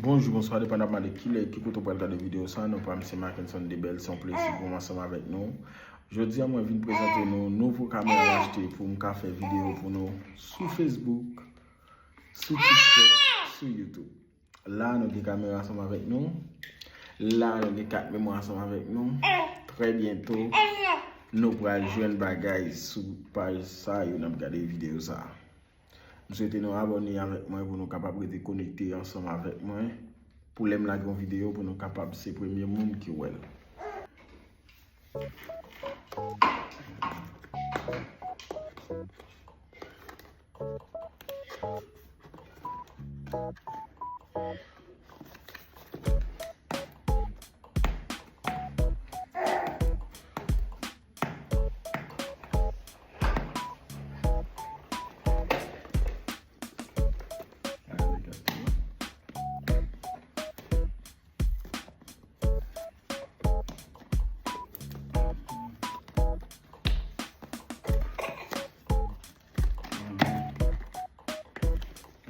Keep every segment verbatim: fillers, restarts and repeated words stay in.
Bonjou, bonswa, depandaman de kilè, ki kote w pral gade videyo sa, non pa m se Mackenson Debel, se yon plezi pou m ansanm avèk nou. Jodi a, mwen vin prezante nou nouvo kamera m achte pou m ka fè videyo pou nou sou Facebook, sou TikTok, sou YouTube. La, nou gen kamera ansanm avèk nou. La, nou gen kat memwa ansanm avèk nou. Trè byento, nou pral jwenn bagay sou paj sa yo n ap gade videyo sa. M swete nou abòne avèk mwen pou nou kapab rete konekte ansanm avèk mwen. Pou lè m lage yon videyo, pou nou kapab se premye moun ki wè l.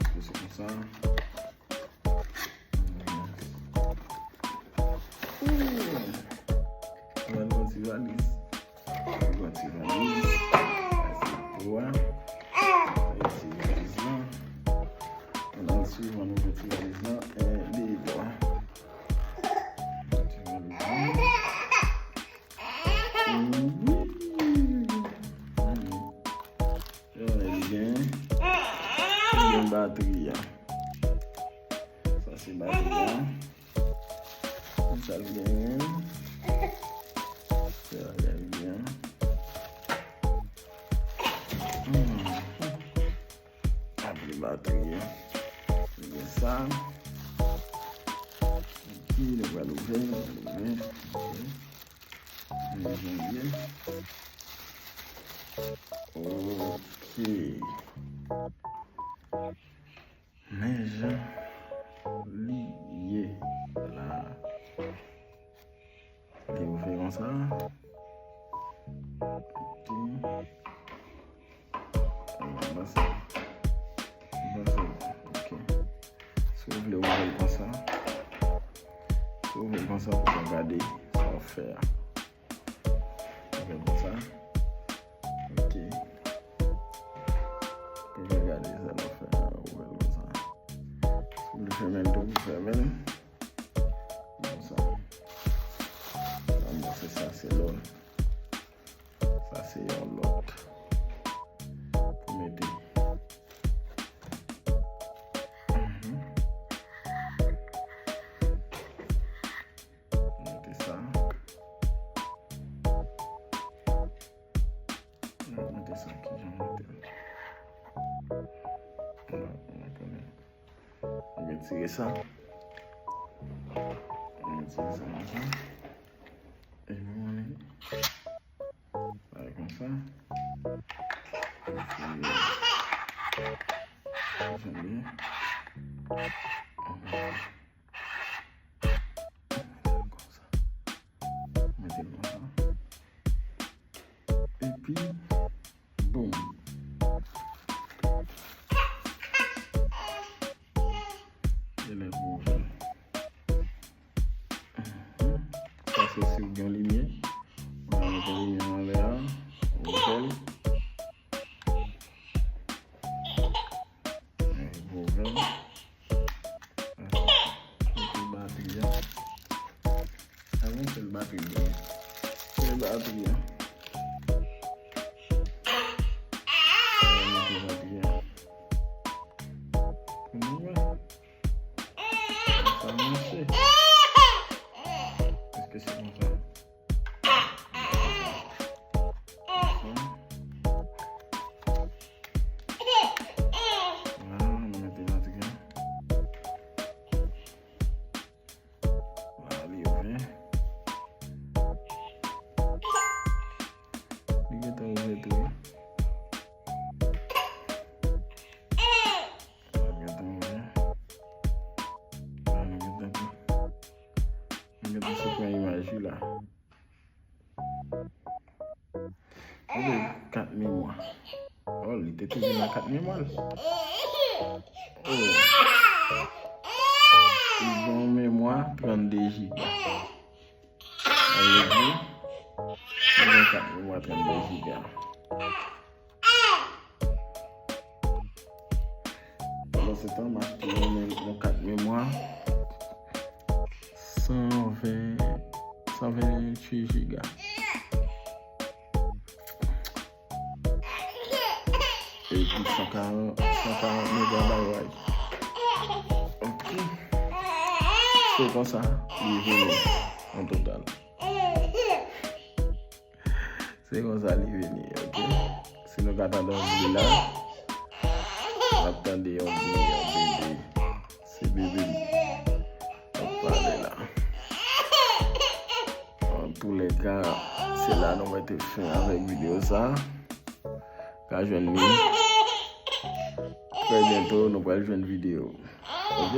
Eske se konsa? Mwen nan ti valiz. Mwen ti valiz. Sa se twa. Sa se ti valiz lan. Nan swivan nou fè ti valiz lan. En, de, twa. Ti valiz lan. Wi. Yo, li gen, li gen batri a. Sa se batri a. Sa l genyen. Sa l genyen. Hmm. Apre batri a. Li gen sa. Epi, nou pral ouvè, nou pral ouvè. Ok. Men jan l ye. Ok. Men jan li ye la. Li ouvè konsa. Ok. Anba sa. Anba sa. Ok. Si w vle ouvè l konsa. Si w ouvè l konsa pou w ka gade sa w fè a. Ouvè l konsa. Ok. Pou w ka gade sa w fè a, ouvè l konsa. Si w vle fèmen l tou, ou fèmen l. Konsa. Sa, bon, se sa, se lòt. Sa se yon lòt pou mete. Mhm. Mete sa. Mete sa, kijan mete l? Bon, mwen konnen. Mwen retire sa. Mwen retire sa konsa. E mwen ale. Bay konsa. Epi, janbe. Konsa. Mete l konsa. Epi, boum. E lè pou ouvè l. Mhm. Sa se si w gen limyè. Ou ka mete limyè anlè a. Ou ouvè l. Epi pou ouvè l. Epi batri a. Avan se l batri a. Se batri a. Mete batri a. Pou nou wè. Sa mache. Èske se konsa? Konsa. Vwala, nou mete batri a. La, li ouvè. Li gentan ouvè tou, wi. Li gentan ouvè. La, li gentan tou. Li gentan sot pran imaj, wi, la. Oke, kat memwa. Oh, li te toujou nan kat memwa l. Oh. Li trannde jiga. Sa vle di, nou gen kat memwa trannde jiga. Pandan se tan, m achte yon, yon kat memwa san ven, san venntuit jiga. Epi san karant, san karant mega bay way. Ok. Se konsa, li vini an total. Se konsa li vini, ok? Si nou ka tande yon bebe la, n ap tande yon bebe, yon bebe. Se bebe m ap pale la. Antoulèka, se la nou mete fen avèk videyo sa. Ka jwenn li. Trè byento, nou pral jwenn videyo. Ok?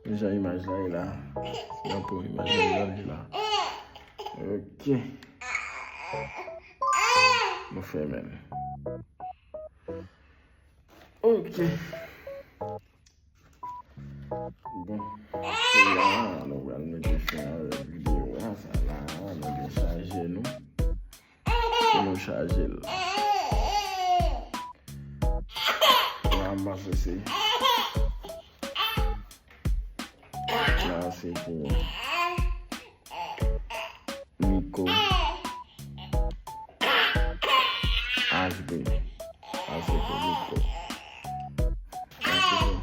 Men jan imaj la ye la. Se yon pou imaj la ye la. Ok. Nou fèmen l. Ok. Bon, se la, nou pral mete fen avèk videyo a, sa la, nou gen chaje nou. Pou nou chaje l. La, m panse se. La, se pou Miko. H B. Sa se pou Miko. Sa se pou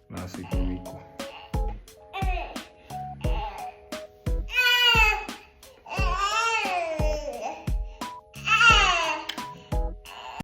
La se pou